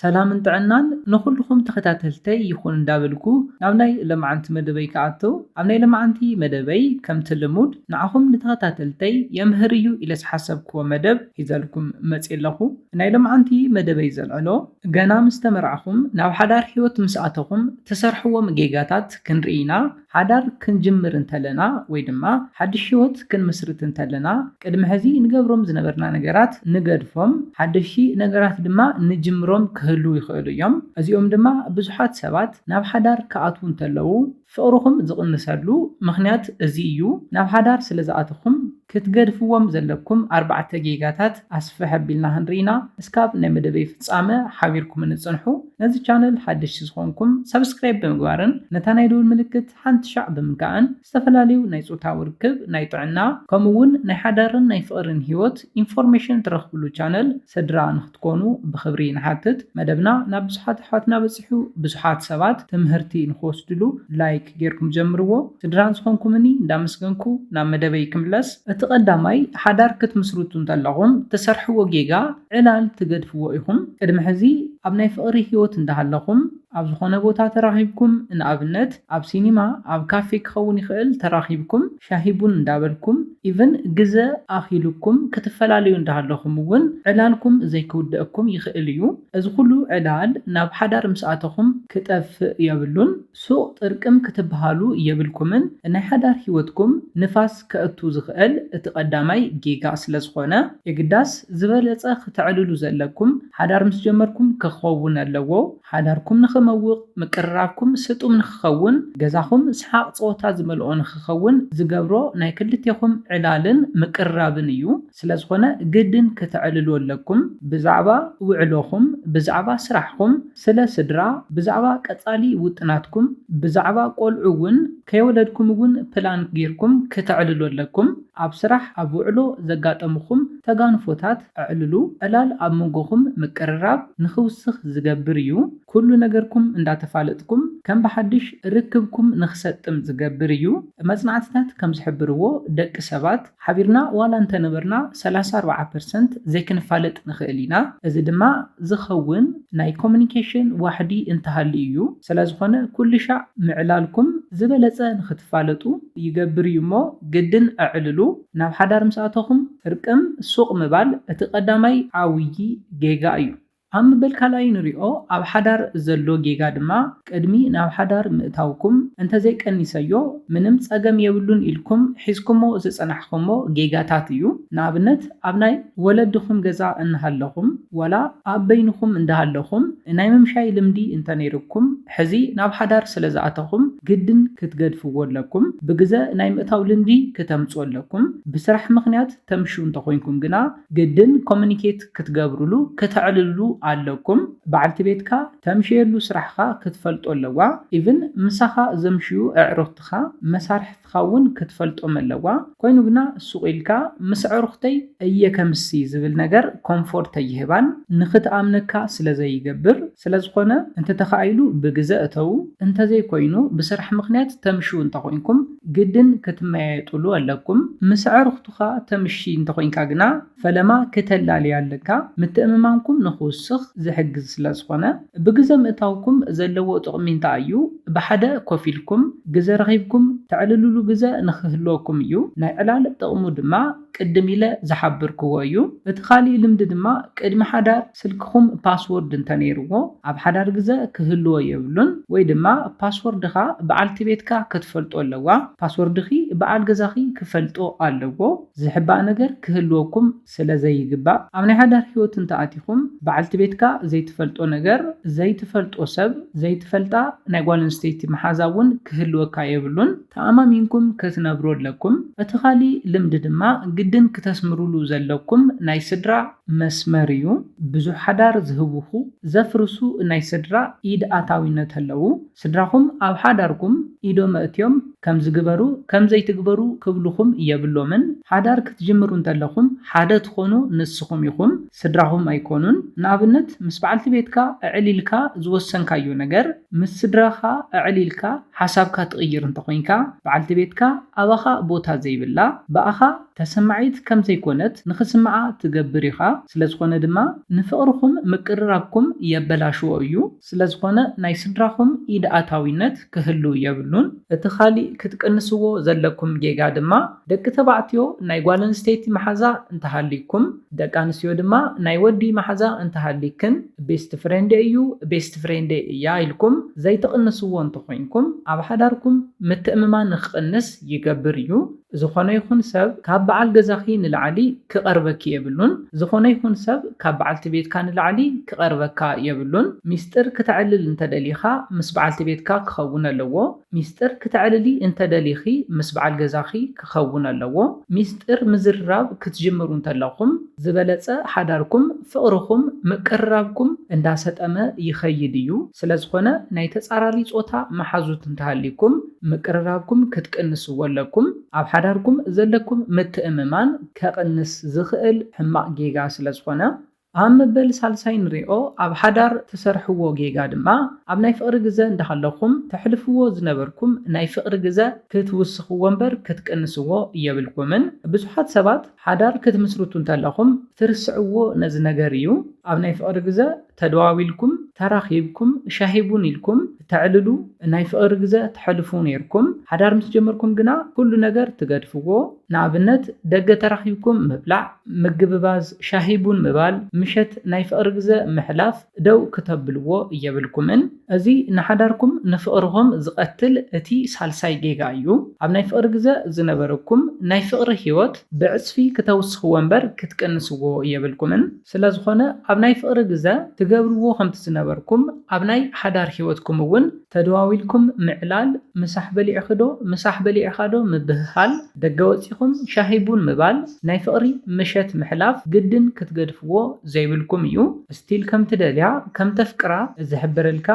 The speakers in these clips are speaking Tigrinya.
ሰላምን ጥዕናን ንኹልኹም ተኸታተልተይ ይኹን እንዳበልኩ ናብ ናይ ለማዓንቲ መደበይ ክኣትው፣ ኣብ ናይ ለማዓንቲ መደበይ ከምቲ ልሙድ ንዓኹም ንተኸታተልተይ የምህር እዩ ኢለ ዝሓሰብክዎ መደብ ሒዘልኩም መፅእ ኣለኹ። ናይ ለማዓንቲ መደበይ ዘልዕሎ፣ ገና ምስ ተመርዓኹም ናብ ሓዳር ህይወት ምስ ኣተኹም ትሰርሕዎም ጌጋታት ክንርኢ ኢና። ሓዳር ክንጅምር እንተለና ወይ ድማ ሓድሽ ህይወት ክንምስርት እንተለና ቅድሚ ሕዚ ንገብሮም ዝነበርና ነገራት ንገድፎም፣ ሓደሽቲ ነገራት ድማ ንጅምሮም ክህልዉ ይኽእሉ እዮም። እዚኦም ድማ ብዙሓት ሰባት ናብ ሓዳር ክኣትዉ እንተለዉ ፍቕርኹም ዝቕንሰሉ ምኽንያት እዚ እዩ። ናብ ሓዳር ስለ ዝኣተኹም ክትገድፍዎም ዘለኩም ኣርባዕተ ጌጋታት ኣስፍሕ ኣቢልና ክንርኢና እስካብ ናይ መደበይ ፍጻመ ሓቢርኩምኒ ጽንሑ። ነዚ ቻነል ሓደሽቲ ዝኾንኩም ሰብስክራይብ ብምግባርን ነታ ናይ ደውል ምልክት ሓንቲ ሻዕ ብምንካእን ዝተፈላለዩ ናይ ጾታዊ ርክብ፣ ናይ ጥዕና ከምኡ እውን ናይ ሓዳርን ናይ ፍቕርን ህይወት ኢንፎርሜሽን ትረኽብሉ ቻነል ስድራ ንክትኮኑ ብኽብሪ ንሓትት። መደብና ናብ ብዙሓት ኣሕዋትና በጺሑ ብዙሓት ሰባት ትምህርቲ ንክወስድሉ ላይክ ጌርኩም ጀምርዎ። ስድራ ዝኾንኩምኒ እንዳመስገንኩ ናብ መደበይ ክምለስ። እቲ ቀዳማይ ሓዳር ክትምስርቱ እንተለኹም ትሰርሕዎ ጌጋ ዕላል ትገድፍዎ ኢኹም። ቅድሚ ሕዚ ኣብ ናይ ፍቕሪ ህይወት እንዳሃለኹም ኣብ ዝኾነ ቦታ ተራኺብኩም፣ ንኣብነት ኣብ ሲኒማ፣ ኣብ ካፌ ክኸውን ይኽእል፣ ተራኺብኩም ሻሂ ቡን እንዳበልኩም ኢቭን ግዘ ኣኺሉኩም ክትፈላለዩ እንዳሃለኹም እውን ዕላልኩም ዘይክውደአኩም ይኽእል እዩ። እዚ ኩሉ ዕላል ናብ ሓዳር ምስ ኣተኹም ክጠፍእ የብሉን። ሱቕ ጥርቅም ክትበሃሉ የብልኩምን። ናይ ሓዳር ህይወትኩም ንፋስ ከእቱ ዝኽእል እቲ ቀዳማይ ጌጋ ስለ ዝኾነ የግዳስ ዝበለጸ ክተዕልሉ ዘለኩም ሓዳር ምስ ጀመርኩም ክኸውን ኣለዎ። ሓዳርኩም ንኽመውቕ፣ ምቅርራብኩም ስጡም ንኽኸውን፣ ገዛኹም ሰሓቕ ጸወታ ዝመልኦ ንኽኸውን ዝገብሮ ናይ ክልቴኹም ዕላልን ምቅርራብን እዩ። ስለ ዝኾነ ግድን ክተዕልሉ ኣለኩም። ብዛዕባ ውዕሎኹም፣ ብዛዕባ ስራሕኹም፣ ስለ ስድራ፣ ብዛዕባ ቀጻሊ ውጥናትኩም፣ ብዛዕባ ቆልዑ እውን ከይወለድኩም እውን ፕላን ጌርኩም ክተዕልሉ ኣለኩም። ኣብ ስራሕ፣ ኣብ ውዕሎ ዘጋጠምኹም ተጋንፎታት ኣዕልሉ። ዕላል ኣብ መንጎኹም ምቅርራብ ንኽውስኽ ዝገብር እዩ። ኩሉ ነገርኩም እንዳተፋለጥኩም ከም ብሓድሽ ርክብኩም ንኽሰጥም ዝገብር እዩ። መጽናዕትታት ከም ዝሕብርዎ ደቂ ሰባት ሓቢርና ዋላ እንተነበርና ሰላሳ ኣርባዓ ፐርሰንት ዘይክንፋለጥ ንኽእል ኢና። እዚ ድማ ዝኸውን ናይ ኮሙኒኬሽን ዋሕዲ እንተሃልዩ እዩ። ስለ ዝኾነ ኩሉ ሻዕ ምዕላልኩም ዝበለጸ ንኽትፋለጡ ይገብር እዩ እሞ ግድን ኣዕልሉ። ናብ ሓዳር ምስ ኣተኹም ጥርቅም ሱቕ ምባል እቲ ቀዳማይ ዓብዪ ጌጋ እዩ። ኣብ ምበል ካልኣይ ንሪኦ ኣብ ሓዳር ዘሎ ጌጋ ድማ ቅድሚ ናብ ሓዳር ምእታውኩም እንተዘይቀኒሰዮ ምንም ጸገም የብሉን ኢልኩም ሒዝኩሞ ዝጸናሕኩሞ ጌጋታት እዩ። ንኣብነት ኣብ ናይ ወለድኹም ገዛ እናሃለኹም ዋላ ኣብ በይንኹም እንዳሃለኹም ናይ ምምሻይ ልምዲ እንተነይርኩም ሕዚ ናብ ሓዳር ስለ ዝኣተኹም ግድን ክትገድፍዎ ኣለኩም። ብግዘ ናይ ምእታው ልምዲ ክተምጽኡ ኣለኩም። ብስራሕ ምኽንያት ተምሽዩ እንተኾይንኩም ግና ግድን ኮሙኒኬት ክትገብርሉ፣ ክተዕልሉ ኣለኩም። በዓልቲ ቤትካ ተምሽየሉ ስራሕኻ ክትፈልጦ ኣለዋ። ኢቭን ምሳኻ ዘምሽዩ ኣዕሩኽትኻ መሳርሕትኻ እውን ክትፈልጦም ኣለዋ። ኮይኑ ግና ሱቕ ኢልካ ምስ ኣዕሩኽተይ እየ ከምሲ ዝብል ነገር ኮምፎርት ኣይህባን፣ ንኽትኣምነካ ስለ ዘይገብር። ስለ ዝኾነ እንተተኻኢሉ ብግዘ እተዉ፣ እንተዘይኮይኑ ብስራሕ ምኽንያት ተምሽዩ እንተኾይንኩም ግድን ክትመያየጥሉ ኣለኩም። ምስ ኣዕሩኽትኻ ተምሺ እንተኾይንካ ግና ፈለማ ክተላልያ ኣለካ። ምትእምማንኩም ንኽውስኽ ዝሕግዝ ስለ ዝኾነ ብግዘ ምእታውኩም ዘለዎ ጥቕሚ እንታይ እዩ? ብሓደ ኮፍ ኢልኩም ግዘ ረኺብኩም ተዕልልሉ ግዘ ንኽህልወኩም እዩ። ናይ ዕላል ጥቕሙ ድማ ቅድም ኢለ ዝሓበርክዎ እዩ። እቲ ካሊእ ልምዲ ድማ ቅድሚ ሓዳር ስልክኹም ፓስወርድ እንተነይርዎ ኣብ ሓዳር ግዘ ክህልዎ የብሉን፣ ወይ ድማ ፓስወርድኻ በዓልቲ ቤትካ ክትፈልጦ ኣለዋ። ፓስወርድኺ በዓል ገዛኺ ክፈልጦ ኣለዎ። ዝሕባእ ነገር ክህልወኩም ስለ ዘይግባእ ኣብ ናይ ሓዳር ህይወት እንተኣቲኹም በዓልቲ ቤትካ ዘይትፈልጦ ነገር፣ ዘይትፈልጦ ሰብ፣ ዘይትፈልጣ ናይ ጓል ኣንስተይቲ መሓዛ እውን ክህልወካ የብሉን። ተኣማሚንኩም ክትነብሩ ኣለኩም። እቲ ካሊእ ልምዲ ድማ ግድን ክተስምሩሉ ዘለኩም ናይ ስድራ መስመር እዩ። ብዙሕ ሓዳር ዝህውኹ፣ ዘፍርሱ ናይ ስድራ ኢድ ኣታዊነት ኣለዉ። ስድራኹም ኣብ ሓዳርኩም ኢዶም ኣእትዮም ከምዚ ግበሩ፣ ከምዘይትግበሩ ክብሉኹም የብሎምን። ሓዳር ክትጅምሩ እንተለኹም ሓደ ትኾኑ ንስኹም ኢኹም፣ ስድራኹም ኣይኮኑን። ንኣብነት ምስ በዓልቲ ቤትካ ኣዕሊልካ ዝወሰንካዮ ነገር ምስ ስድራኻ ኣዕሊልካ ሓሳብካ ትቕይር እንተኾይንካ በዓልቲ ቤትካ ኣባኻ ቦታ ዘይብላ፣ ብኣኻ ተሰማዒት ከም ዘይኮነት ንኽስምዓ ትገብር ኢኻ። ስለ ዝኾነ ድማ ንፍቕርኹም ምቅርራብኩም የበላሽዎ እዩ። ስለ ዝኾነ ናይ ስድራኹም ኢድ ኣታዊነት ክህሉ የብሉን። እቲ ካሊእ ክትቅንስዎ ዘለኩም ጌጋ ድማ ደቂ ተባዕትዮ ናይ ጓል ኣንስተይቲ መሓዛ እንተሃሊኩም፣ ደቂ ኣንስትዮ ድማ ናይ ወዲ መሓዛ እንተሃሊክን ቤስት ፍሬንድ እዩ፣ ቤስት ፍሬንድ እያ ኢልኩም ዘይትቕንስዎ እንተኾይንኩም ኣብ ሓዳርኩም ምትእምማን ንክቕንስ ይገብር እዩ። ዝኾነ ይኹን ሰብ ካብ በዓል ገዛኺ ንላዕሊ ክቐርበኪ የብሉን። ዝኾነ ይኹን ሰብ ካብ በዓልቲ ቤትካ ንላዕሊ ክቐርበካ የብሉን። ሚስጥር ክተዕልል እንተደሊኻ ምስ በዓልቲ ቤትካ ክኸውን ኣለዎ። ሚስጥር ክተዕልሊ እንተደሊኺ ምስ በዓል ገዛኺ ክኸውን ኣለዎ። ሚስጥር ምዝርራብ ክትጅምሩ እንተለኹም ዝበለጸ ሓዳርኩም፣ ፍቕርኹም፣ ምቅርራብኩም እንዳሰጠመ ይኸይድ እዩ። ስለ ዝኾነ ናይ ተጻራሪ ጾታ መሓዙት እንተሃሊኩም ምቅርራብኩም ክትቅንስዎ ኣለኩም። ኣብ ሓዳርኩም ዘለኩም ምትእምማን ከቕንስ ዝኽእል ሕማቕ ጌጋ ስለ ዝኾነ። ኣብ መበል ሳልሳይ ንሪኦ ኣብ ሓዳር ትሰርሕዎ ጌጋ ድማ ኣብ ናይ ፍቕሪ ግዘ እንዳሃለኹም ተሕልፍዎ ዝነበርኩም ናይ ፍቕሪ ግዘ ክትውስኽዎ እምበር ክትቅንስዎ የብልኩምን። ብዙሓት ሰባት ሓዳር ክትምስርቱ እንተለኹም ትርስዕዎ ነዚ ነገር እዩ። ኣብ ናይ ፍቕሪ ግዘ ተደዋዊልኩም፣ ተራኺብኩም፣ ሻሂ ቡን ኢልኩም ተዕልሉ ናይ ፍቕሪ ግዘ ተሕልፉ ነይርኩም። ሓዳር ምስ ጀመርኩም ግና ኩሉ ነገር ትገድፍዎ። ንኣብነት ደገ ተራኺብኩም ምብላዕ፣ ምግብባዝ፣ ሻሂ ቡን ምባል፣ ምሸት ናይ ፍቕሪ ግዘ ምሕላፍ ደው ክተብልዎ የብልኩምን። እዚ ንሓዳርኩም ንፍቕርኹም ዝቐትል እቲ ሳልሳይ ጌጋ እዩ። ኣብ ናይ ፍቕሪ ግዘ ዝነበረኩም ናይ ፍቕሪ ህይወት ብዕጽፊ ክተውስኽዎ እምበር ክትቅንስዎ የብልኩምን። ስለ ዝኾነ ኣብ ናይ ፍቕሪ ግዘ ትገብርዎ ከምቲ ዝነበርኩም ኣብ ናይ ሓዳር ህይወትኩም እውን ተደዋዊልኩም ምዕላል፣ ምሳሕ በሊዕኺ ዶ ምሳሕ በሊዕኻ ዶ ምብህሃል፣ ደገ ወጺኹም ሻሂ ቡን ምባል፣ ናይ ፍቕሪ ምሸት ምሕላፍ ግድን ክትገድፍዎ ዘይብልኩም እዩ። ስቲል ከም ትደልያ ከም ተፍቅራ ዝሕብረልካ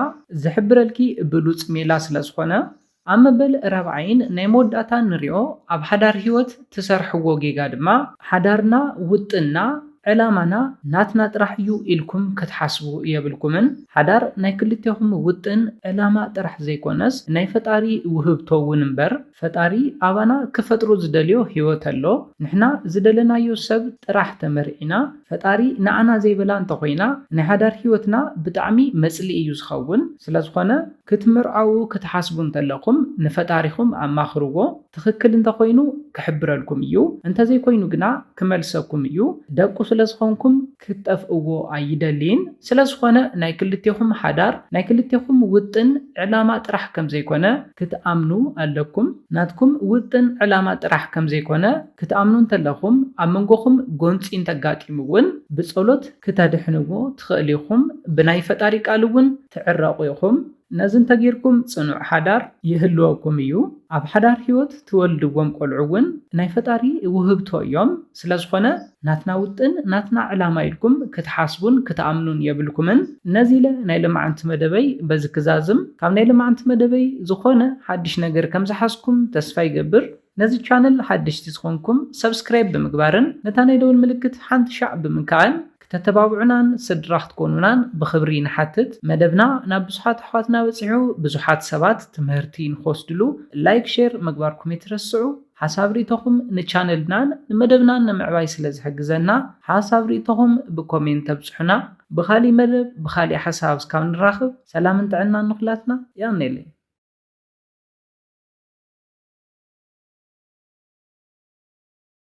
ዝሕብረልኪ ብሉጽ ሜላ ስለ ዝኾነ። ኣብ መበል ራብዓይን ናይ መወዳእታን ንሪኦ ኣብ ሓዳር ህይወት ትሰርሕዎ ጌጋ ድማ ሓዳርና ውጥንና ዕላማና ናትና ጥራሕ እዩ ኢልኩም ክትሓስቡ የብልኩምን። ሓዳር ናይ ክልቴኹም ውጥን ዕላማ ጥራሕ ዘይኮነስ ናይ ፈጣሪ ውህብቶ እውን እምበር። ፈጣሪ ኣባና ክፈጥሮ ዝደልዮ ህይወት ኣሎ። ንሕና ዝደለናዮ ሰብ ጥራሕ ተመርዒና ፈጣሪ ንዓና ዘይበላ እንተኾይና ናይ ሓዳር ህይወትና ብጣዕሚ መጽልኢ እዩ ዝኸውን። ስለ ዝኾነ ክትምርዓዉ ክትሓስቡ እንተለኹም ንፈጣሪኹም ኣማኽርዎ። ትኽክል እንተኾይኑ ክሕብረልኩም እዩ፣ እንተዘይኮይኑ ግና ክመልሰኩም እዩ። ደቁ ስለ ዝኾንኩም ክትጠፍእዎ ኣይደልይን። ስለ ዝኾነ ናይ ክልቴኹም ሓዳር ናይ ክልቴኹም ውጥን ዕላማ ጥራሕ ከም ዘይኮነ ክትኣምኑ ኣለኩም። ናትኩም ውጥን ዕላማ ጥራሕ ከም ዘይኮነ ክትኣምኑ እንተለኹም ኣብ መንጎኹም ጎንፂ እንተጋጢሙ እውን ብጸሎት ክተድሕንዎ ትኽእሉ ኢኹም። ብናይ ፈጣሪ ቃል እውን ትዕረቑ ኢኹም። ነዚ እንተጌርኩም ጽኑዕ ሓዳር ይህልወኩም እዩ። ኣብ ሓዳር ህይወት ትወልድዎም ቆልዑ እውን ናይ ፈጣሪ ውህብቶ እዮም። ስለ ዝኾነ ናትና ውጥን ናትና ዕላማ ኢልኩም ክትሓስቡን ክትኣምኑን የብልኩምን። ነዚ ኢለ ናይ ለማዓንቲ መደበይ በዚ ክዛዝም። ካብ ናይ ለማዓንቲ መደበይ ዝኾነ ሓድሽ ነገር ከም ዝሓዝኩም ተስፋ ይገብር። ነዚ ቻነል ሓደሽቲ ዝኾንኩም ሰብስክራይብ ብምግባርን ነታ ናይ ደወል ምልክት ሓንቲ ሻዕ ብምንካእን ክተተባብዑናን ስድራ ክትኮኑናን ብኽብሪ ንሓትት። መደብና ናብ ብዙሓት ኣሕዋትና በጺሑ ብዙሓት ሰባት ትምህርቲ ንክወስድሉ ላይክ ሼር ምግባርኩም ኣይትረስዑ። ሓሳብ ርእቶኹም ንቻነልናን ንመደብናን ንምዕባይ ስለ ዝሕግዘና ሓሳብ ርእቶኹም ብኮሜንት ተብጽሑና። ብኻሊእ መደብ ብኻሊእ ሓሳብ እስካብ ንራኽብ ሰላምን ጥዕናን ንኹላትና። የቐንየለይ።